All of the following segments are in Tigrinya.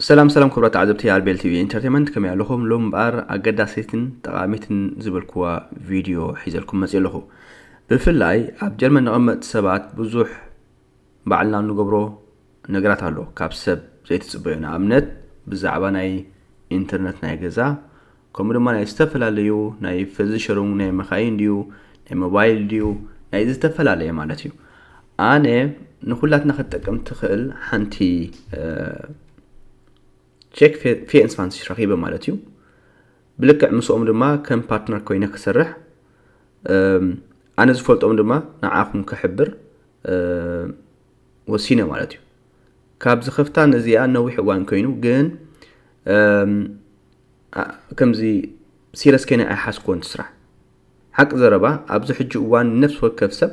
ሰላም ሰላም ክቡራት ተዓዘብቲ ኣርቤል ቲቪ ኢንተርቴንመንት፣ ከመይ ኣለኹም? ሎም እምበኣር ኣገዳሲትን ጠቓሚትን ዝበልኩዋ ቪድዮ ሒዘልኩም መፅእ ኣለኹ። ብፍላይ ኣብ ጀርመን ንቐመጥ ሰባት ብዙሕ ባዕልና እንገብሮ ነገራት ኣሎ ካብ ሰብ ዘይትፅበዮ። ንኣብነት ብዛዕባ ናይ ኢንተርነት ናይ ገዛ፣ ከምኡ ድማ ናይ ዝተፈላለዩ ናይ ፈዚ ሸረሙ ናይ መኻይን ድዩ ናይ ሞባይል ድዩ ናይ ዝተፈላለየ ማለት እዩ። ኣነ ንኩላትና ክትጠቅም ትኽእል ሓንቲ ቸክ ፌንስ ፋንሲሽ ረኺበ ማለት እዩ። ብልክዕ ምስኦም ድማ ከም ፓርትነር ኮይነ ክሰርሕ፣ ኣነ ዝፈልጦም ድማ ንዓኹም ክሕብር ወሲነ ማለት እዩ። ካብ ዝኸፍታ ነዚኣ ነዊሕ እዋን ኮይኑ ግን ከምዚ ሲረስ ከይነ ኣይሓስኮን ስራሕ። ሓቂ ዘረባ ኣብዚ ሕጂ እዋን ነፍሲ ወከፍ ሰብ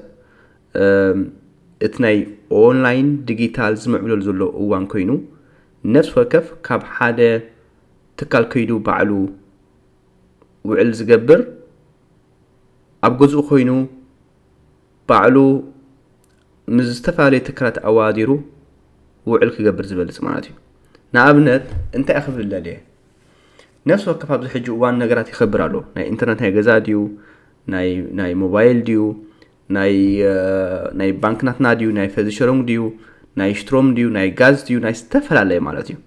እቲ ናይ ኦንላይን ዲጂታል ዝምዕብለሉ ዘሎ እዋን ኮይኑ ነፍሲ ወከፍ ካብ ሓደ ትካል ከይዱ ባዕሉ ውዕል ዝገብር ኣብ ገዝኡ ኮይኑ ባዕሉ ምስ ዝተፈላለዩ ትካላት ኣዋዲሩ ውዕል ክገብር ዝበልፅ ማለት እዩ። ንኣብነት እንታይ ክብል ደልየ፣ ነፍሲ ወከፍ ኣብዚ ሕጂ እዋን ነገራት ይኸብር ኣሎ። ናይ ኢንተርነት ናይ ገዛ ድዩ፣ ናይ ሞባይል ድዩ፣ ናይ ባንክ ናትና ድዩ፣ ናይ ፈዚ ሸሮንግ ድዩ፣ ናይ ሽትሮም ድዩ፣ ናይ ጋዝ ድዩ፣ ናይ ዝተፈላለየ ማለት እዩ።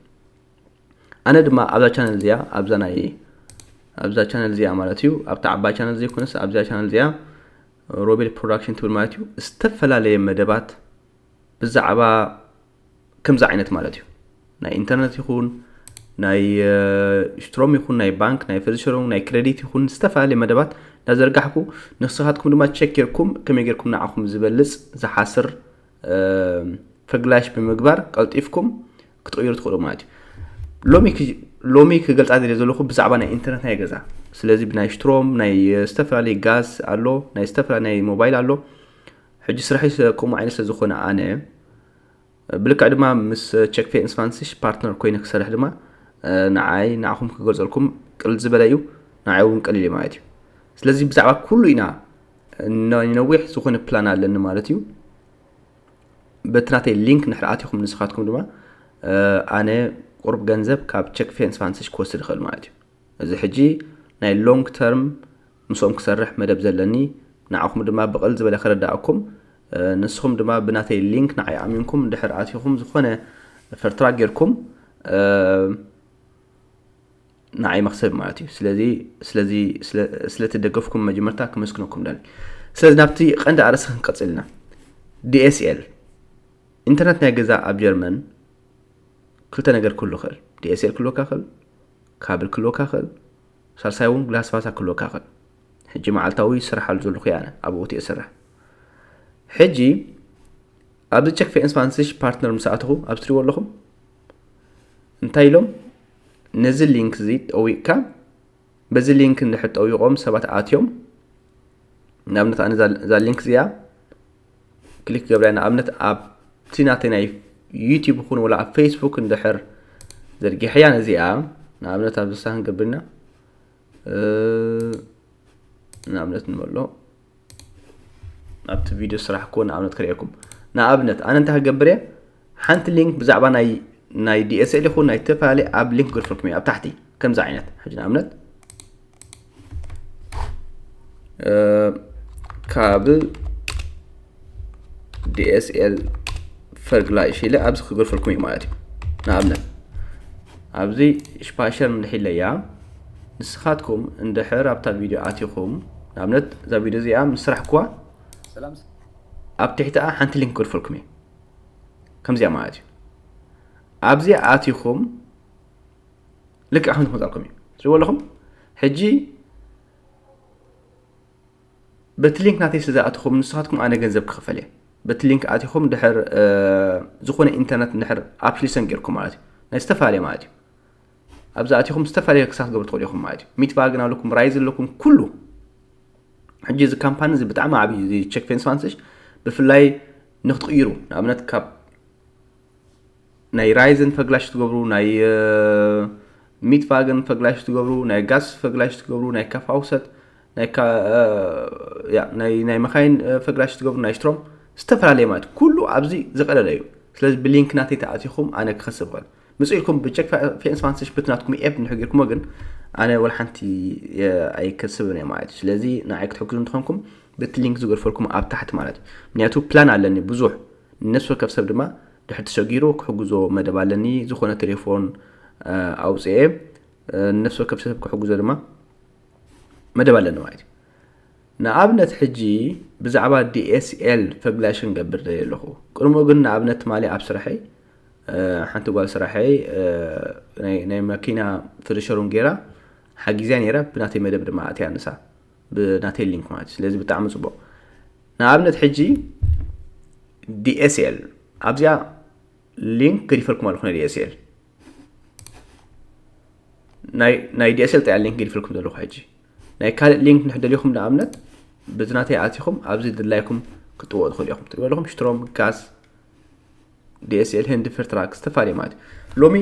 ኣነ ድማ ኣብዛ ቻነል እዚኣ ኣብዛ ናይ ኣብዛ ቻነል እዚኣ ማለት እዩ ኣብታ ዓባይ ቻነል ዘይኮነስ ኣብዛ ቻነል እዚኣ ሮቤል ፕሮዳክሽን ትብል ማለት እዩ ዝተፈላለየ መደባት ብዛዕባ ከምዚ ዓይነት ማለት እዩ ናይ ኢንተርነት ይኹን ናይ ሽትሮም ይኹን ናይ ባንክ ናይ ፈዚሸሮም ናይ ክሬዲት ይኹን ዝተፈላለየ መደባት እናዘርጋሕኩ ንስኻትኩም ድማ ቸክ ጌርኩም ከመይ ጌርኩም ንዓኹም ዝበልፅ ዝሓስር ፈግላሽ ብምግባር ቀልጢፍኩም ክትቕይሩ ትኽእሉ ማለት እዩ። ሎሚ ክገልፃ ዘለ ዘለኹ ብዛዕባ ናይ ኢንተርነት ናይ ገዛ ስለዚ ብናይ ሽትሮም ናይ ዝተፈላለዩ ጋዝ ኣሎ ናይ ዝተፈላለዩ ናይ ሞባይል ኣሎ። ሕጂ ስራሒ ከምኡ ዓይነት ስለዝኾነ ኣነ ብልክዕ ድማ ምስ ቸክ ፌንስ ፋንሲሽ ፓርትነር ኮይነ ክሰርሕ ድማ ንዓይ ንዓኹም ክገልፀልኩም ቅል ዝበለ እዩ። ንዓይ እውን ቀሊል ማለት እዩ። ስለዚ ብዛዕባ ኩሉ ኢና ነዊሕ ዝኾነ ፕላን ኣለኒ ማለት እዩ። በቲ ናተይ ሊንክ ንድሕር ኣቲኹም ንስኻትኩም ድማ ኣነ ቁሩብ ገንዘብ ካብ ቸክ ፌንስ ፋንሲሽ ክወስድ ይኽእል ማለት እዩ። እዚ ሕጂ ናይ ሎንግ ተርም ምስኦም ክሰርሕ መደብ ዘለኒ ንዓኹም ድማ ብቕል ዝበለ ክረዳእኩም ንስኹም ድማ ብናተይ ሊንክ ንዓይ ኣሚንኩም ድሕር ኣቲኹም ዝኾነ ፈርትራ ጌርኩም ንዓይ መክሰብ ማለት እዩ። ስለዚ ስለዚ ስለትደገፍኩም መጀመርታ ክመስግነኩም ደል። ስለዚ ናብቲ ቀንዲ ኣርእስቲ ክንቀፅል ኢና። ዲኤስኤል ኢንተርነት ናይ ገዛ ኣብ ጀርመን ክልተ ነገር ክህሉ ክእል። ዲኤስኤል ክህልወካ ክእል፣ ካብል ክህልወካ ክእል፣ ሳልሳይ እውን ግላስፋሳ ክህልወካ ክእል። ሕጂ መዓልታዊ ይስርሓሉ ዘለኹ ኣነ ኣብኡ እቲ እሰርሕ። ሕጂ ኣብዚ ቸክ ፌንስ ፋንሲሽ ፓርትነር ምስ ኣተኹ ኣብ ትሪዎ ኣለኹም እንታይ ኢሎም ነዚ ሊንክ እዚ ጠዊቕካ በዚ ሊንክ እንድሕር ጠዊቖም ሰባት ኣትዮም ንኣብነት ኣነ እዛ ሊንክ እዚኣ ክሊክ ገብርያ ንኣብነት ኣብቲ ናተይ ናይ ዩቲብ ይኹን ወላ ኣብ ፌስቡክ እንድሕር ዘርጊሐያ ነዚኣ ንኣብነት ኣብ ዝሳ ክንገብርና ንኣብነት ንበሎ ኣብቲ ቪድዮ ስራሕ ክዎ ንኣብነት ክርእየኩም ንኣብነት ኣነ እንታይ ክገብር እየ ሓንቲ ሊንክ ብዛዕባ ናይ ናይ ዲኤስኤል ይኹን ናይ ተፈላለየ ኣብ ሊንክ ገድፈልኩም እየ ኣብ ታሕቲ ከምዚ ዓይነት ሕጂ ንኣብነት ካብ ዲኤስኤል ፈርግላይሽ ኢለ ኣብዚ ክገድፈልኩም እዩ ማለት እዩ። ንኣብነት ኣብዚ ሽፓሸር ምልሕ ኢለያ ንስኻትኩም እንድሕር ኣብታ ቪድዮ ኣቲኹም ንኣብነት እዛ ቪድዮ እዚኣ ምስ ስራሕኩዋ ኣብ ትሕቲኣ ሓንቲ ሊንክ ክገድፈልኩም እዩ ከምዚኣ ማለት እዩ። ኣብዚኣ ኣቲኹም ልክዕ ከም ዝመፃልኩም እዩ ትሪእዎ ኣለኹም። ሕጂ በቲ ሊንክ ናተይ ስለ ዝኣተኹም ንስኻትኩም ኣነ ገንዘብ ክኽፈል እየ። በቲ ሊንክ ኣቲኹም ድሕር ዝኾነ ኢንተርነት ድሕር ኣፕሊሰን ጌርኩም ማለት እዩ ናይ ዝተፈላለየ ማለት እዩ ኣብዚ ኣቲኹም ዝተፈላለየ ክሳት ገብሩ ትኽእሉ ኢኹም ማለት እዩ። ሚት ቫግን ኣለኩም ራይዝ ኣለኩም ኩሉ ሕጂ እዚ ካምፓኒ እዚ ብጣዕሚ ዓብዪ እዚ ቸክ ፌንስ ፋንስሽ ብፍላይ ንክትቕይሩ ንኣብነት ካብ ናይ ራይዘን ፈግላሽ ትገብሩ ናይ ሚት ቫገን ፈግላሽ ትገብሩ ናይ ጋስ ፈግላሽ ትገብሩ ናይ ካፋውሰት ናይ መካይን ፈግላሽ ትገብሩ ናይ ሽትሮም ዝተፈላለየ ማለት ኩሉ ኣብዚ ዝቀለለ እዩ። ስለዚ ብሊንክ ናተይ ተኣቲኹም ኣነ ክኸስብ ኽእል ውፅእ ኢልኩም ብቸክ ፌንስ ፋንስሽ ብትናትኩም ኤፕ እንድሕር ጌርኩሞ ግን ኣነ ወላ ሓንቲ ኣይከስብን እየ ማለት እዩ። ስለዚ ንዓይ ክትሕግዙ እንተኾንኩም ብቲ ሊንክ ዝገድፈልኩም ኣብ ታሕቲ ማለት እዩ። ምክንያቱ ፕላን ኣለኒ ብዙሕ፣ ነፍሲ ወከፍ ሰብ ድማ ድሕር ተሸጊሩ ክሕግዞ መደብ ኣለኒ። ዝኾነ ቴሌፎን ኣውፅኤ ነፍሲ ወከፍ ሰብ ክሕግዞ ድማ መደብ ኣለኒ ማለት እዩ። ንኣብነት ሕጂ ብዛዕባ ዲኤስኤል ፈግላሽ ክንገብር ደልየ ኣለኹ። ቅድሞ ግን ንኣብነት ትማሊ ኣብ ስራሐይ ሓንቲ ጓል ስራሐይ ናይ መኪና ፍርሸሩን ገይራ ሓጊዝያ ነይራ። ብናተይ መደብ ድማ ኣትያ ንሳ ብናተይ ሊንክ ማለት እዩ። ስለዚ ብጣዕሚ ፅቡቕ። ንኣብነት ሕጂ ዲኤስኤል ኣብዚኣ ሊንክ ገዲፈልኩም ኣለኹ ናይ ዲኤስኤል ናይ ዲኤስኤል ጥያ ሊንክ ገዲፈልኩም ዘለኹ። ሕጂ ናይ ካልእ ሊንክ ንሕደልኹም ንኣብነት ብዝናተይ ኣቲኹም ኣብዚ ድላይኩም ክትጥወ ትኽእሉ ኢኹም። ትሪእዎ ኣለኹም ሽትሮም ጋዝ ዲኤስኤል ህንዲ ፍርትራክ ዝተፈላለዩ ማለት እዩ። ሎሚ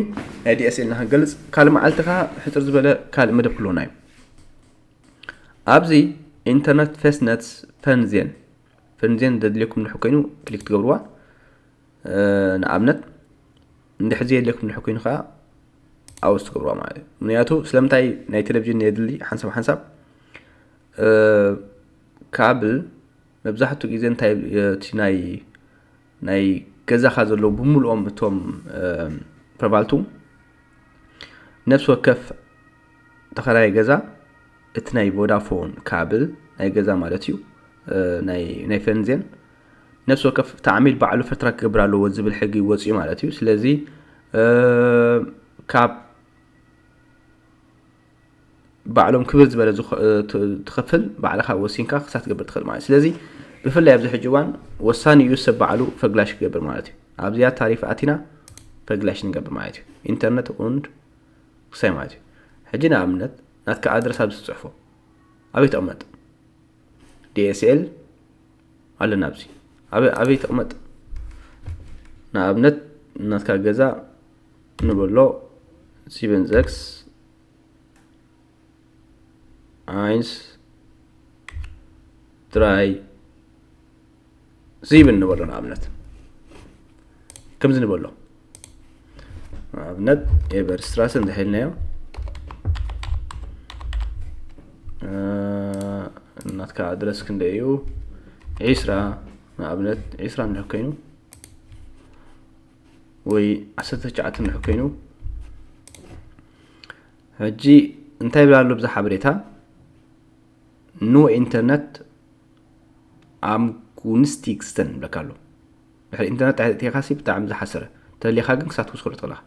ናይ ዲኤስኤል ንክንገልፅ ካልእ መዓልቲ ከዓ ሕፅር ዝበለ ካልእ መደብ ክህልወና እዩ። ኣብዚ ኢንተርነት ፌስነትስ ፈንዜን ፈንዜን ዘድልየኩም ንድሕር ኮይኑ ክሊክ ትገብርዋ። ንኣብነት እንድሕር ዘየድልየኩም ንድሕር ኮይኑ ከዓ ኣውስ ትገብርዋ ማለት እዩ። ምክንያቱ ስለምንታይ ናይ ቴሌቪዥን የድሊ ሓንሳብ ሓንሳብ ካብል መብዛሕትኡ ግዜ እንታይ እቲ ናይ ናይ ገዛኻ ዘለዉ ብምልኦም እቶም ፕረቫልቱ ነፍሲ ወከፍ ተኸራይ ገዛ እቲ ናይ ቮዳፎን ካብል ናይ ገዛ ማለት እዩ ናይ ፈንዜን ነፍሲ ወከፍ ተዓሚል ባዕሉ ፈትራ ክገብር ኣለዎ ዝብል ሕጊ ወፅዩ ማለት እዩ። ስለዚ ካብ ባዕሎም ክብር ዝበለ ትኸፍል ባዕልካ ወሲንካ ክሳ ትገብር ትኽእል ማለት እዩ። ስለዚ ብፍላይ ኣብዚ ሕጂ እዋን ወሳኒ እዩ ሰብ ባዕሉ ፈግላሽ ክገብር ማለት እዩ። ኣብዚኣ ታሪፍ ኣቲና ፈግላሽ ንገብር ማለት እዩ። ኢንተርነት und ክሳይ ማለት እዩ። ሕጂ ንኣብነት ናትካ ኣድረስ ኣብዚ ትፅሕፎ ኣበይ ተቕመጥ? ዲኤስኤል ኣለና ኣብዚ ኣበይ ተቕመጥ? ንኣብነት ናትካ ገዛ ንበሎ sieben sechs eins drei sieben ንበሎ። ንኣብነት ከምዚ ንበሎ ንኣብነት ኤቨርስትራሰ እንተሒልናዮ ናትካ ኣድረስ ክንደይ እዩ? ዒስራ ንኣብነት ዒስራ እንድሕር ኮይኑ ወይ ዓሰርተ ትሽዓተ እንድሕር ኮይኑ ሕጂ እንታይ ይብል ኣሎ ብዛ ሓበሬታ ኖ ኢንተርነት ኣም ጉንስቲግስተን ይብለካ ኣሎ። ድሕሪ ኢንተርነት ኣቲኻሲ ብጣዕሚ ዝሓሰረ ተሊኻ ግን ክሳብ ትውስኸሉ ትኽእልኻ።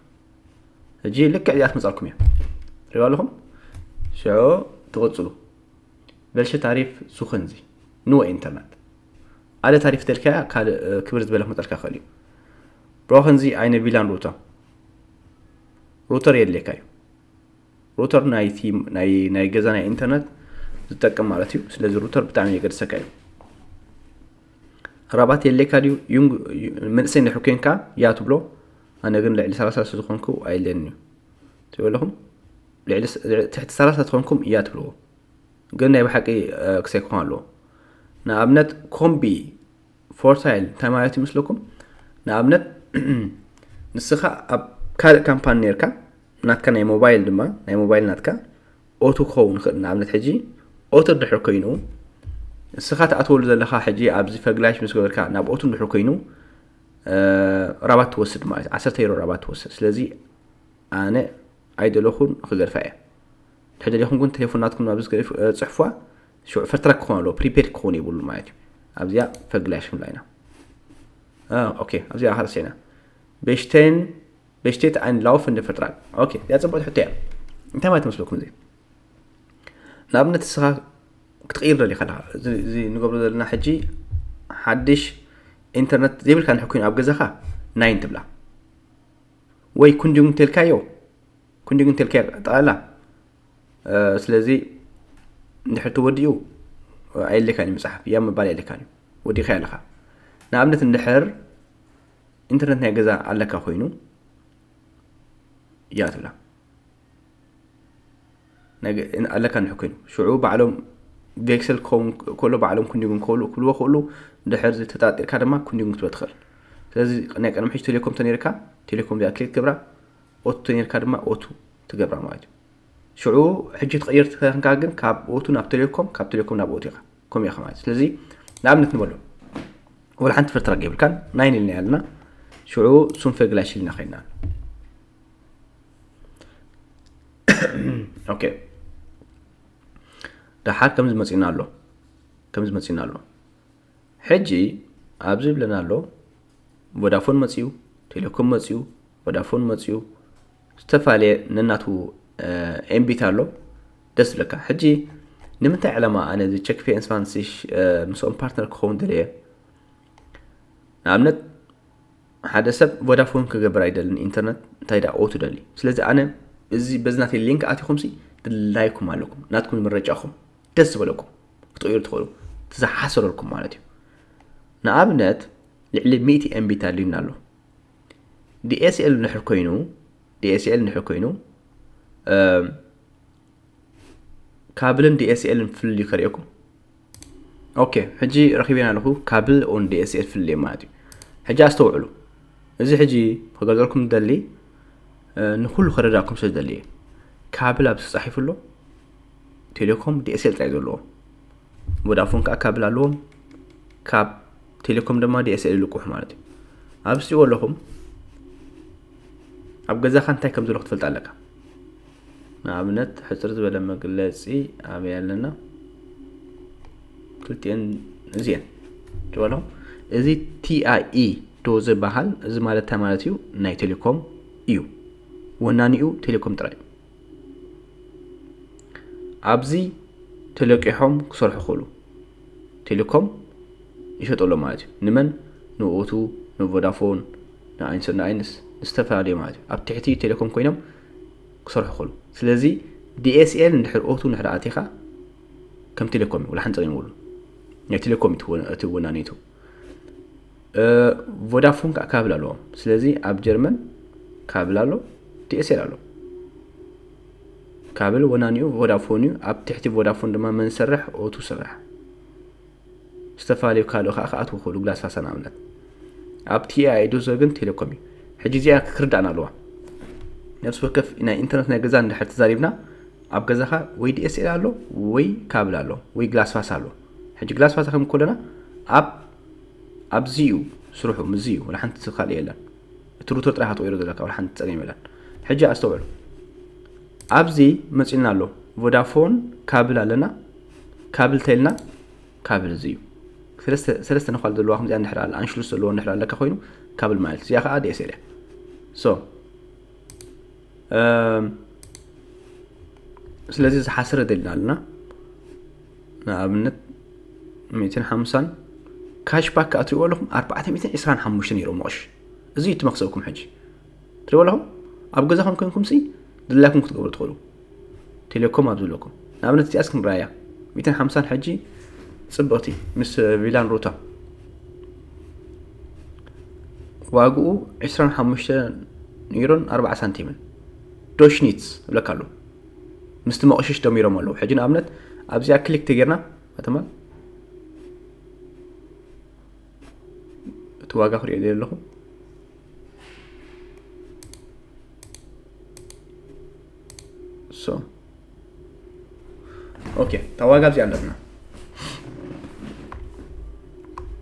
ሕጂ ልክዕ እዚኣ ትመፃልኩም እያ። ሪባ ኣለኹም ሽዑ ትቕፅሉ በልሸ ታሪፍ ሱኸንዚ ንወ ኢንተርነት ኣደ ታሪፍ ተልካያ ካልእ ክብር ዝበለ ክመፀልካ ይኽእል እዩ። ብሮኸንዚ ኣይነ ቪላን ሩታ ሩተር የድልየካ እዩ። ሩተር ናይ ገዛ ናይ ኢንተርነት ዝጠቅም ማለት እዩ። ስለዚ ሩተር ብጣዕሚ የገድሰካ እዩ። ራባት የድልየካ ድዩ? መንእሰይ ንድሕር ኮንካ ያ ትብሎ። ኣነ ግን ልዕሊ ሰላሳ ስለዝኾንኩ ኣይለን እዩ ትብለኹም። ትሕቲ ሰላሳ ትኾንኩም እያ ትብልዎ። ግን ናይ ብሓቂ ክሳይ ክኾን ኣለዎ። ንኣብነት ኮምቢ ፎርታይል እንታይ ማለት ይመስለኩም? ንኣብነት ንስኻ ኣብ ካልእ ካምፓኒ ነርካ ናትካ ናይ ሞባይል ድማ ናይ ሞባይል ናትካ ኦቶ ክኸውን ይኽእል። ንኣብነት ሕጂ ኦቶ ድሕር ኮይኑ ንስኻ ትኣትወሉ ዘለኻ ሕጂ ኣብዚ ፈግላሽ ምስ ገበርካ ናብ ኦቶ ድሕር ኮይኑ ራባት ትወስድ ማለት ዓሰርተ ዩሮ ራባት ትወስድ። ስለዚ ኣነ ኣይደለኹን ክገድፋ እየ። ድሕር ደሊኹም ግን ቴሌፎን ናትኩም ናብ ጽሕፏ ሽዑ ፈትራክ ክኾን ኣለዎ ፕሪፔድ ክኾን የብሉ ማለት እዩ። ኣብዚኣ ፈግላሽ ክንብላ ኢና። ኦኬ ኣብዚኣ ከረሰ ኢና ቤሽቴን ቤሽቴት ኣን ላውፍ እንደ ፈትራክ። ኦኬ እዚኣ ጽቡቅ ትሕቶ እያ። እንታይ ማለት መስለኩም እዚ? ንኣብነት እስኻ ክትቕይር ደሊኻ ኣለኻ። እዚ ንገብሮ ዘለና ሕጂ ሓድሽ ኢንተርነት ዘይብልካ ንሕኩይን ኣብ ገዛኻ ናይን ትብላ ወይ ኩንዲጉ እንተልካዮ ኩንዲጉ እንተልካዮ ጠቕላላ ስለዚ እንድሕር ተወዲኡ ኣየለካን እዩ መፅሓፍ እያ ምባል ኣየለካን እዩ ወዲኻ ኣለኻ። ንኣብነት እንድሕር ኢንተርነት ናይ ገዛ ኣለካ ኮይኑ እያ ትብላ ኣለካ እንድሕር ኮይኑ ሽዑ ባዕሎም ቬክሰል ክኸውን ከሎ ባዕሎም ኩንዲጉን ክብልዎ ክእሉ ድሕር ተጣጢርካ ድማ ኩንዲጉን ክትብሎ ትኽእል። ስለዚ ናይ ቀደም ሕጂ ቴሌኮም ተነይርካ ቴሌኮም እዚኣ ክሊክ ትገብራ ኦቱ ተነርካ ድማ ኦቱ ትገብራ ማለት እዩ። ሽዑ ሕጂ ትቐይር ተኸንካ ግን ካብ ኦቱ ናብ ቴሌኮም፣ ካብ ቴሌኮም ናብ ኦቱ ኢኻ፣ ከምኡ ኢኻ ማለት። ስለዚ ንኣብነት ንበሎ፣ ወላ ሓንቲ ፍርትራግ የብልካን፣ ናይን ኢልና ያልና፣ ሽዑ ሱንፈ ግላሽ ኢልና ኸይና። ኦኬ፣ ደሓር ከምዚ መፂና ኣሎ፣ ከምዚ መፂና ኣሎ። ሕጂ ኣብዚ ይብለና ኣሎ፣ ቮዳፎን መፅዩ፣ ቴሌኮም መፅዩ፣ ቮዳፎን መፅዩ፣ ዝተፈላለየ ነናቱ ኤምቢት ኣሎ። ደስ ዝብለካ። ሕጂ ንምንታይ ዕላማ ኣነ እዚ ቸክ ፔ ኤን ስፓንሲሽ ምስኦም ፓርትነር ክኸውን ደለየ? ንኣብነት ሓደ ሰብ ቮዳፎን ክገብር ኣይደልን ኢንተርነት፣ እንታይ ደኣ ኦቱ ደሊ። ስለዚ ኣነ እዚ በዚ ናተይ ሊንክ ኣቲኹም ሲ ድላይኩም ኣለኩም፣ ናትኩም ምርጫኹም ደስ ዝበለኩም ክትቕይሩ ትኽእሉ፣ ዝሓሰረልኩም ማለት እዩ። ንኣብነት ልዕሊ ሚእቲ ኤምቢት ኣልዩና ኣሎ። ዲኤስኤል እንድሕር ኮይኑ፣ ዲኤስኤል እንድሕር ኮይኑ፣ እም፣ ካብልን ዲኤስኤልን ፍልልዩ ከርእየኩም። ኦኬ፣ ሕጂ ረኺበና ኣለኹ፣ ካብል ኦን ዲኤስኤል ፍልልየ ማለት እዩ። ሕጂ ኣስተውዕሉ፣ እዚ ሕጂ ክገልጸልኩም ደሊ፣ እ፣ ንኹሉ ከረዳእኩም ስለ ደሊ እየ። ካብል ኣብዚ ተጻሒፉ ኣሎ፣ ቴሌኮም ዲኤስኤል ጥራይ ዘለዎ። ቮዳፎን ከዓ ካብል ኣለዎም፣ ካብ ቴሌኮም ድማ ዲኤስኤል ይልቅሑ ማለት እዩ። ኣብዚ ትሪእዎ ኣለኹም፣ ኣብ ገዛኻ እንታይ ከም ዘሎ ክትፈልጥ ኣለካ። ንኣብነት፣ ሕጽር ዝበለ መግለጺ ኣበይ ኣለና? ክልቲኤን እዚኤን። ትሪእዎ ኣለኹም፣ እዚ ቲአይኢ ዶ ዝበሃል፣ እዚ ማለት እንታይ ማለት እዩ? ናይ ቴሌኮም እዩ። ወናኒኡ ቴሌኮም ጥራይ እዩ። ኣብዚ ተለቂሖም ክሰርሑ ክኽእሉ። ቴሌኮም ይሸጠሎም ማለት እዩ። ንመን? ንኦቱ፣ ንቮዳፎን፣ ንኣይንስ፣ ንኣይንስ፣ ንዝተፈላለዩ ማለት እዩ። ኣብ ትሕቲ ቴሌኮም ኮይኖም ክሰርሑ ክኽእሉ። ስለዚ ዲኤስኤል እንድሕር ኦቱ እንድሕር ኣቲኻ ከም ቴሌኮም እዩ፣ ወላ ሓንቲ ጸገም የብሉን። ናይ ቴሌኮም እዩ እቲ ወ-፣ እቲ ወናኒቱ። እ፣ ቮዳፎን ከዓ ካብል ኣለዎም። ስለዚ ኣብ ጀርመን ካብል ኣሎ፣ ዲኤስኤል ኣሎ። ካብል ወናኒኡ ቮዳፎን እዩ። ኣብ ትሕቲ ቮዳፎን ድማ መን ሰርሕ? ኦቱ ሰርሕ። ዝተፈላለዩ ካልኦ ከዓ ክኣትዉ ክእሉ፣ ግላስፋሳ ንኣብነት። ኣብ ቲአይኢ ዶ ዘሎ ግን ቴሌኮም እዩ። ሕጂ እዚኣ ክትርዳእና ኣለዋ። ነፍሲ ወከፍ ናይ ኢንተርነት ናይ ገዛ እንድሕር ተዛሪብና፣ ኣብ ገዛኻ ወይ ዲኤስኤል ኣሎ፣ ወይ ካብል ኣሎ፣ ወይ ግላስፋሳ ኣሎ። ሕጂ ግላስፋሳ ከም ከለና ኣብ፣ ኣብዚ እዩ ስርሑ፣ ምስዚ እዩ፣ ወላ ሓንቲ ካልእ የለን። እቲ ሩተር ጥራይ ኢኻ ትቕይሮ ዘለካ፣ ወላ ሓንቲ ጸገም የለን። ሕጂ ኣስተውዕሉ። ኣብዚ መጺእና ኣሎ፣ ቮዳፎን ካብል ኣለና፣ ካብል ተይልና፣ ካብል እዚ እዩ። ሰለስተ፣ ሰለስተ ነዃል ዘለዋ ከምዚኣ እንድሕር ኣላ፣ ኣንሽሉስ ዘለዎ እንድሕር ኣለካ ኮይኑ፣ ካብል ማለት እዚኣ ከዓ ዲኤስኤል እያ። ሶ፣ እም፣ ስለዚ ዝሓሰረ ደሊና ኣለና። ንኣብነት፣ ሚእትን ሓምሳን ካሽባክ ኣትሪእዎ ኣለኹም፣ ኣርባዕተ ሚእትን ዕስራን ሓሙሽተን ነይሮም መቕሽ። እዚ እዩ እቲ መክሰብኩም ሕጂ። ትሪእዎ ኣለኹም? ኣብ ገዛኹም ኮንኩም ሲ ድላይኩም ክትገብሩ ትኽእሉ። ቴሌኮም ኣብ ዘለኩም። ንኣብነት እዚኣስ ክንረኣያ። ሚእትን ሓምሳን ሕጂ ጽብቕቲ ምስ ቪላን ሩታ። ዋግኡ ዕስራን ሓሙሽተ ዩሮን ኣርብዓ ሳንቲምን። ዶሽኒትስ እብለካ ኣለዉ። ምስቲ መቕሽሽ ደሚሮም ኣለዉ። ሕጂ ንኣብነት ኣብዚኣ ክሊክ ተጌርና፣ ኣተማል እቲ ዋጋ ክሪኦ ደሊ ኣለኹ። ሶ፣ ኦኬ፣ እታ ዋጋ እዚኣ ኣለትና።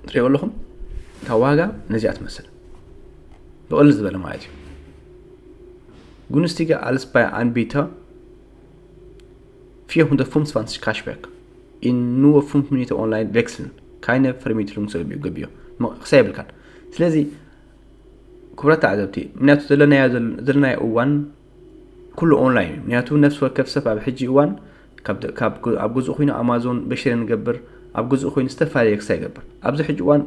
ትሪእዎ ኣለኹም? እታ ዋጋ ነዚኣ ትመስል። ብቕልል ዝበለ ማለት እዩ። Günstiger als bei Anbieter vierhundertfünfundzwanzig Cashback. In nur fünf Minuten online wechseln. Keine Vermittlung zu gebühr. ሞ-፣ ክሳብ የብልካን። ስለዚ፣ ክቡራት ተዓዘብቲ፣ ምክንያቱ ዘለናዮ ዘል-፣ ዘለናዮ እዋን ኩሉ ኦንላይን እዩ። ምክንያቱ ነፍሲ ወከፍ ሰብ ኣብ ሕጂ እዋን ካብ ደ-፣ ካብ ግ-፣ ኣብ ገዝኡ ኮይኑ ኣማዞን በሽረ ንገብር፣ ኣብ ገዝኡ ኮይኑ ዝተፈላለየ ክሳይ ይገብር። ኣብዚ ሕጂ እዋን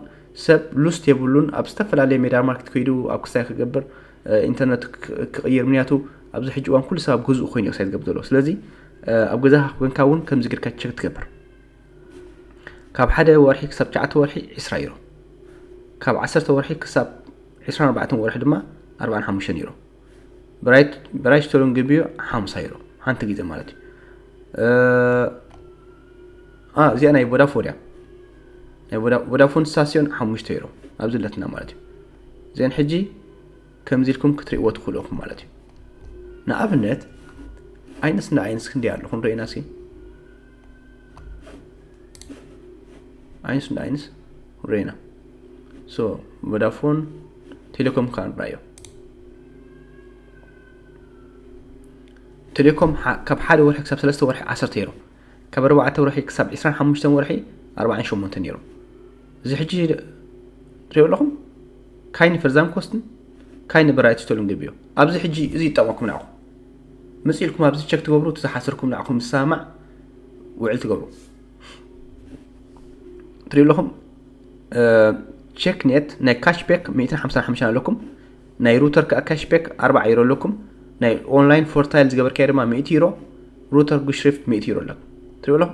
ሰብ ሉስት የብሉን፣ ኣብ ዝተፈላለየ ሜዳ ማርኬት ከይዱ ኣብ ክሳይ ክገብር፣ እ፣ ኢንተርነት ክ-፣ ክቕይር፣ ምክንያቱ ኣብዚ ሕጂ እዋን ኩሉ ሰብ ኣብ ገዝኡ ኮይኑ እዩ ክሳይ ዝገብር ዘሎ። ስለዚ፣ እ፣ ኣብ ገዛኻ ኮንካ እውን ከምዚ ጌርካ ቸክ ትገብር። ካብ ሓደ ወርሒ ክሳብ ትሽዓተ ወርሒ ዕስራ ዩሮ፣ ካብ ዓሰርተ ወርሒ ክሳብ ዕስራን ኣርባዕተን ወርሒ ድማ ኣርባዓን ሓሙሽተን ዩሮ። ብራይት፣ ብራይት ስቶርን ግቢዮ ሓምሳ ዩሮ ሓንቲ ግዜ ማለት እዩ። እ፣ አ፣ እዚኣ ናይ ቮዳፎን እያ። ናይ ቮዳ-፣ ቮዳፎን ስታሲዮን ሓሙሽተ ዩሮ ኣብዚ ኣለትና ማለት እዩ። እዚአን ሕጂ ከምዚ ኢልኩም ክትርእይዎ ትኽእሉ ኢኹም ማለት እዩ። ንኣብነት፣ ኣይንስ እንዳ ኣይንስ ክንደይ ኣለኹ ንርእና እስኪ። ኣይንስ እንዳ ኣይንስ ርእና። ሶ፣ ቮዳፎን፣ ቴሌኮም ከኣ ንርኣዮ። ቴሌኮም፣ ካብ ሓደ ወርሒ ክሳብ ሰለስተ ወርሒ ዓሰርተ ዩሮ፣ ካብ ኣርባዕተ ወርሒ ክሳብ ዕስራን ሓሙሽተን ወርሒ ኣርባዓን ሸሞንተን ዩሮ። እዚ ሕጂ ትሪኦ ኣለኹም፣ ካይኒ ፈርዛም ኮስትን ካይኒ በራይቲ ቶልን ግብዮ። ኣብዚ ሕጂ እዚ ይጠቕመኩም ንዓኹም። መፂ ኢልኩም ኣብዚ ቸክ ትገብሩ፣ እቲ ዝሓሰርኩም ንዓኹም ዝሰማማዕ ውዕል ትገብሩ። ትሪኡ ኣለኹም፣ ቸክ ኔት ናይ ካሽቤክ ሚእትን ሓምሳን ሓሙሽተን ኣለኩም። ናይ ሩተር ከዓ ካሽቤክ ኣርባዓ ዩሮ ኣለኩም። ናይ ኦንላይን ፎርታይል ዝገበርካዮ ድማ ሚእቲ ዩሮ፣ ሩተር ጉሽሪፍት ሚእቲ ዩሮ ኣለኩም። ትሪኡ ኣለኹም።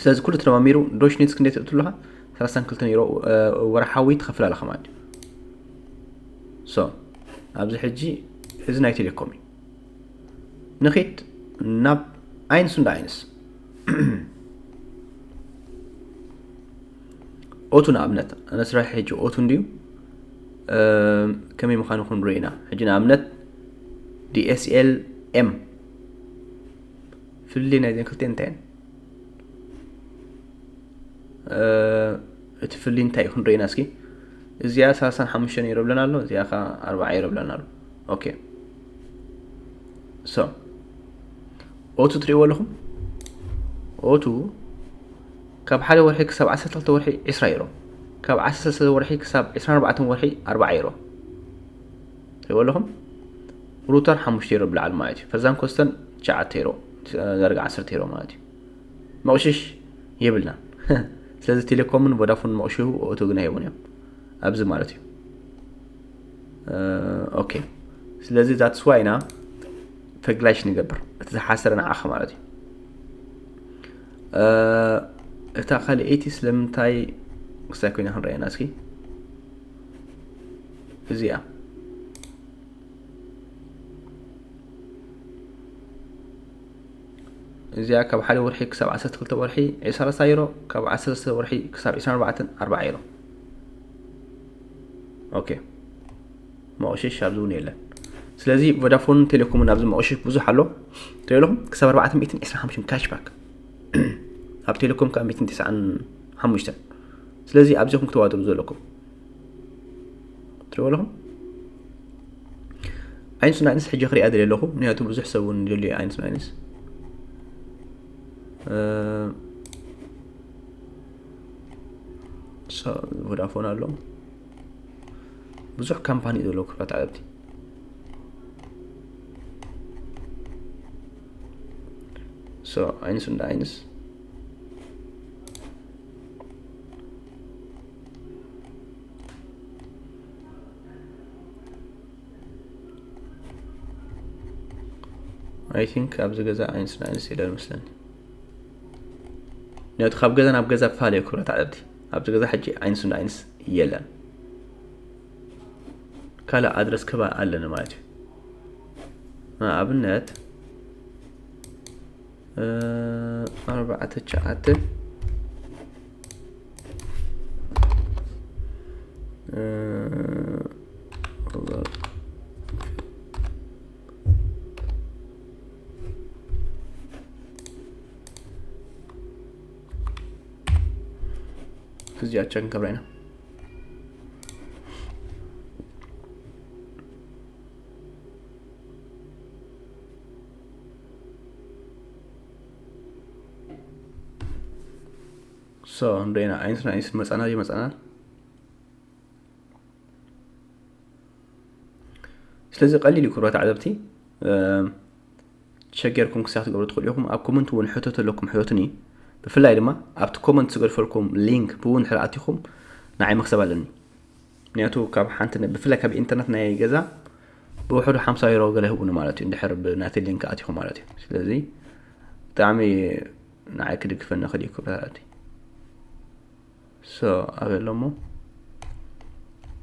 ስለዚ ኩሉ ተደማሚሩ ዶሽ ኔትስ ክንደይ ትእቱ ኣለኻ? ሰላሳን ክልተን ዩሮ ወርሓዊ ትኸፍል ኣለኻ ማለት እዩ። ሶ ኣብዚ ሕጂ እዚ ናይ ቴሌኮም እዩ። ንኺድ ናብ ኣይንስ እንዳ ኣይንስ። ኦቱ ንኣብነት፣ ኣነ ስራሕ ሕጂ ኦቱ እንድዩ፣ ከመይ ምዃኑ ክንርኢ ኢና። ሕጂ ንኣብነት ዲኤስኤል ኤም፣ ፍልልይ ናይዘን ክልቲኤን እንታይ እየን? እቲ ፍልልይ እንታይ እዩ ክንርኢ ኢና እስኪ። እዚኣ ሰላሳን ሓሙሽተን ዩሮ ብለና ኣሎ፣ እዚኣ ኸዓ ኣርባዓ ዩሮ ብለና ኣሎ። ኦኬ። ሶ፣ ኦቱ ትሪእዎ ኣለኹም? ኦቱ ካብ ሓደ ወርሒ ክሳብ ዓሰርተ ክልተ ወርሒ ዕስራ ዩሮ፣ ካብ ዓሰርተ ሰለስተ ወርሒ ክሳብ ዕስራን ኣርባዕተን ወርሒ ኣርባዓ ዩሮ። ትሪእዎ ኣለኹም? ሩተር ሓሙሽተ ዩሮ ብላዕሊ ማለት እዩ። ፈርዛን ኮስተን ትሽዓተ ዩሮ፣ ዳርጋ ዓሰርተ ዩሮ ማለት እዩ። መቕሽሽ የብልናን። ስለዚ ቴሌኮምን ቮዳፎን መቕሽሹ ኦቱ ግን ኣይህቡን እዮም ኣብዚ ማለት እዩ። ኦኬ፣ ስለዚ that's why ኢና ፈግላሽ ንገብር፣ እቲ ዝሓሰረ ንዓኻ ማለት እዩ። እታ ካልኣይቲ ስለምንታይ ክሳይ ኮይና ክንረኣየና እስኪ። እዚኣ እዚኣ ካብ ሓደ ወርሒ ክሳብ ዓሰርተ ክልተ ወርሒ ሰላሳ ዩሮ፣ ካብ ዓሰርተ ወርሒ ክሳብ ዕስራን ኣርባዕተን ኣርባዓ ዩሮ። ኦኬ፣ መቑሽሽ ኣብዚ እውን የለን። ስለዚ ቮዳፎን ቴሌኮምን ኣብዚ መቑሽሽ ብዙሕ ኣሎ። ትሪኦ ኣለኹም፣ ክሳብ ኣርባዕተ ሚእትን ዕስራን ሓሙሽተን ካሽባክ፣ ኣብ ቴሌኮም ከዓ ሚእትን ተስዓን ሓሙሽተን። ስለዚ ኣብዚኹም ክትዋደሩ ዘለኩም። ትሪእዎ ኣለኹም? ኣይንስ ናይንስ ሕጂ ክሪኣ ደልየ ኣለኹ፣ ምክንያቱ ብዙሕ ሰብ እውን ይደልዮ ኣይንስ ናይንስ። እ፣ ሶ፣ ቮዳፎን ኣሎ። ብዙሕ ካምፓኒ እዩ ዘለዎ ክፍላት ዓለምቲ። ሶ፣ ኣይንስ እንዳ ኣይንስ። I think ኣብዚ ገዛ ኣይንስ ናይንስ የለን መስለኒ። ምክንያቱ ካብ ገዛ ናብ ገዛ ፈላለዩ ክብራት ዓለምቲ። ኣብዚ ገዛ ሕጂ ኣይንስ እንዳ ኣይንስ የለን። ካልእ ኣድረስ ክባ ኣለኒ ማለት እዩ። ንኣብነት፣ እ፣ ኣርባዕተ ትሽዓተ፣ እ፣ እዚኣ ቸክ ክንገብራ ኢና። ሶ፣ ንሪኢና፣ ኣይንስ ናይንስ መጻና፣ ይመጻና። ስለዚ ቀሊል እዩ ክብራት ዓለምቲ። እ፣ ሸገርኩም ክሳብ ትገብሩ ትኽእሉ ኢኹም። ኣብ ኮመንት እውን ሕቶ ተለኩም ሕቶትኒ። ብፍላይ ድማ ኣብቲ ኮመንት ዝገድፈልኩም ሊንክ ብኡ እንድሕር ኣቲኹም ንዓይ መክሰብ ኣለኒ። ምክንያቱ ካብ ሓንቲ ነ-፣ ብፍላይ ካብ ኢንተርነት ናይ ገዛ ብውሕዱ ሓምሳ ዩሮ ገለ ይህቡኒ ማለት እዩ፣ እንድሕር ብናተይ ሊንክ ኣቲኹም ማለት እዩ። ስለዚ ብጣዕሚ ንዓይ ክድግፈኒ ይኽእል እዩ ክብራት ዓለምቲ። ሶ፣ ኣበይ ኣሎ እሞ?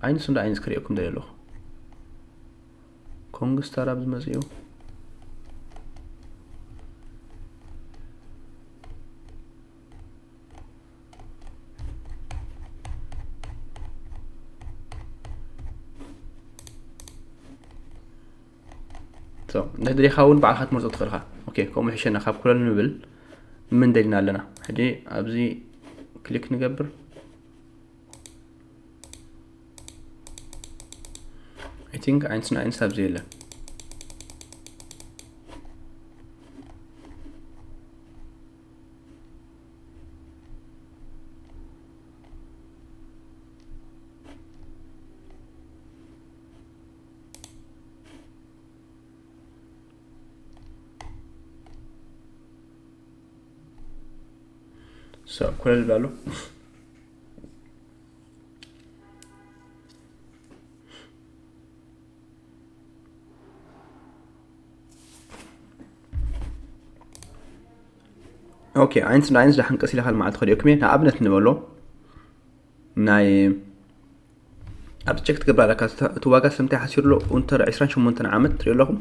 ኣይንስ እንዳ ኣይንስ ክርእየኩም ደልየ ኣለኹ። ኮንግስታር ኣብ ዝመጽኡ። So እንድሕር ደሊኻ እውን ባዕልኻ ትመርጾ ትኽእል ኢኻ። Okay፣ ከምኡ ይሕሸና ካብ ኩለል ንብል። ምን ደሊና ኣለና? ሕጂ ኣብዚ ክሊክ ንገብር። I think eins und eins ኣብዚ የለን። So ኩለል ብላሉ። Okay፣ eins und eins ደሓን ቀስ ኢልካ ልመዓልቲ ከዲኦኩም እየ። ንኣብነት ንበሎ ናይ ኣብዚ ቸክ ትገብር ኣለካ። እቲ ዋጋ ስለምንታይ ሓሲሩ ኣሎ? ኡንተር ዕስራን ሸሞንተን ዓመት ትሪኦ ኣለኹም።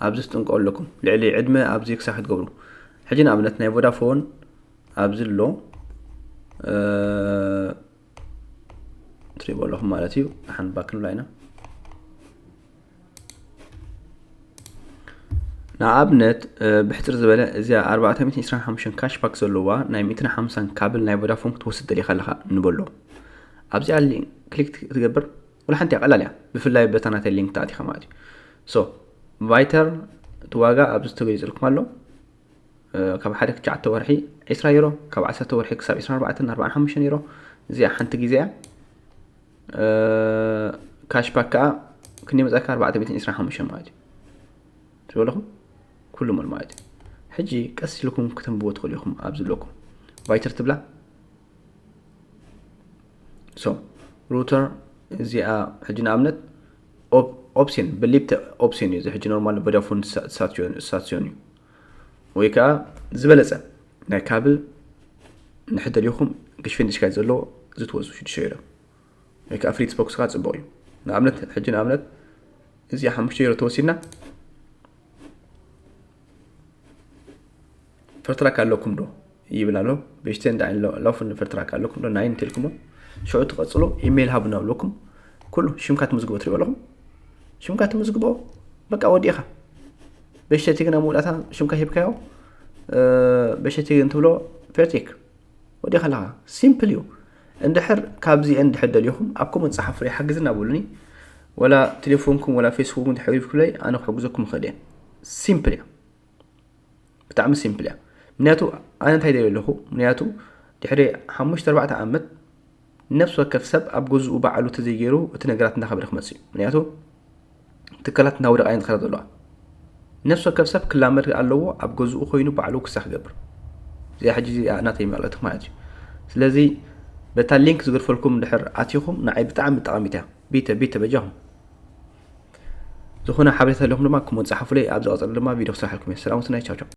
ኣብዚ ትጥንቀቑ ኣለኩም። ልዕሊ ዕድመ ኣብዚ ክሳብ ክትገብሩ። ሕጂ ንኣብነት ናይ ቮዳፎን ኣብዚ ኣሎ፣ እ፣ ትሪእዎ ኣለኹም ማለት እዩ። ደሓን ባክ ንብላ ኢና። ንኣብነት፣ እ፣ ብሕጽር ዝበለ እዚኣ ኣርባዕተ ሚእትን ዕስራን ሓሙሽተን ካሽባክ ዘለዋ ናይ ሚእትን ሓምሳን ካብል ናይ ቮዳፎን ክትወስድ ደሊኻ ኣለኻ ንበሎ። ኣብዚኣ ሊንክ ክሊክ ትገብር፣ ወላ ሓንቲ እያ፣ ቀላል እያ። ብፍላይ በታ ናተይ ሊንክ ተኣቲኻ ማለት እዩ። So ቫይተር እቲ ዋጋ ኣብዚ ተገሊጹልኩም ኣሎ። እ፣ ካብ ሓደ ክሻዓተ ወርሒ ዕስራ ዩሮ፣ ካብ ዓሰርተ ወርሒ ክሳብ ዕስራን ኣርባዕተን ኣርባዓን ሓሙሽተን ዩሮ። እዚኣ ሓንቲ ግዜ እያ። እ፣ ካሽባክ ከኣ ክንደይ መጻካ? ኣርባዕተ ሚእትን ዕስራን ሓሙሽተን ማለት እዩ። ትሪእዎ ኣለኹም? ኩሉ ሙሉ ማለት እዩ። ሕጂ ቀስ ኢልኩም ከተንብቦ ትኽእሉ ኢኹም ኣብዚ ኣለኩም። ቫይተር ትብላ። So ሩተር እዚኣ ሕጂ ንኣብነት ኦፕ-፣ ኦፕሽን፣ ብሊፕተ ኦፕሽን እዩ። እዚ ሕጂ ኖርማል ቮዳፎን ስታ-፣ ስታሲዮን፣ ስታሲዮን እዩ። ወይ ከኣ ዝበለጸ ናይ ካብል ንሕደል ኢኹም፣ ግሽፌን ዲሽካይ ዘለዎ ዝትወዙ ሽዱሽተ ዩሮ። ወይ ከኣ ፍሪትስ ቦክስ ከኣ ጽቡቕ እዩ። ንኣብነት፣ ሕጂ ንኣብነት እዚኣ ሓሙሽተ ዩሮ ተወሲድና፣ ፈርትራክ ኣለኩም ዶ ይብል ኣሎ። ቤሽቴን ዳይን ሎ-፣ ሎፍን ፈርትራክ ኣለኩም ዶ? ናይን እንተልኩሞ፣ ሽዑ ትቐጽሉ፣ ኢሜይል ሃቡና ብለኩም። ኩሉ ሽምካ ትምዝግቦ ትሪእዎ ኣለኹም። ሽምካ ትምዝግቦ፣ በቃ ወዲእኻ። ቤሽቴቲ ግን ኣብ መወዳእታ ሽምካ ሂብካዮ፣ እ፣ ቤሽቴቲ ግን ትብሎ ፈርቲክ። ወዲእኻ ኣለኻ። ሲምፕል እዩ። እንድሕር ካብዚኤን እንድሕር ደሊኹም፣ ኣብ ኮመንት ጸሓፉለይ፣ ሓግዝና በሉኒ። ወላ ቴሌፎንኩም ወላ ፌስቡክኩም እንድሕር ይብኩለይ፣ ኣነ ክሕግዘኩም እኽእል እየ። ሲምፕል እያ። ብጣዕሚ ሲምፕል እያ። ምክንያቱ ኣነ እንታይ ደልየ ኣለኹ? ምክንያቱ ድሕሪ ሓሙሽተ ኣርባዕተ ዓመት ነፍሲ ወከፍ ሰብ ኣብ ገዝኡ ባዕሉ ተዘይገይሩ እቲ ነገራት እናኸበደ ክመጽእ እዩ። ምክንያቱ ትካላት እናወደቓ እየን ዝኸዳ ዘለዋ። ነፍሲ ወከፍ ሰብ ክላመድ ኣለዎ፣ ኣብ ገዝኡ ኮይኑ ባዕሉ ክሳ ክገብር። እዚኣ ሕጂ እዚኣ ናተይ መልእኽቲ ማለት እዩ። ስለዚ በታ ሊንክ ዝገድፈልኩም እንድሕር ኣቲኹም ንዓይ ብጣዕሚ ጠቓሚት እያ። ቢተ፣ ቢተ በጃኹም። ዝኾነ ሓበሬታ ኣለኩም ድማ ኮመንት ጸሓፉለይ፣ ኣብ ዝቐጸለ ድማ ቪድዮ ክሰርሓልኩም እየ። ሰላም ወሰናይ፣ ቻው ቻው።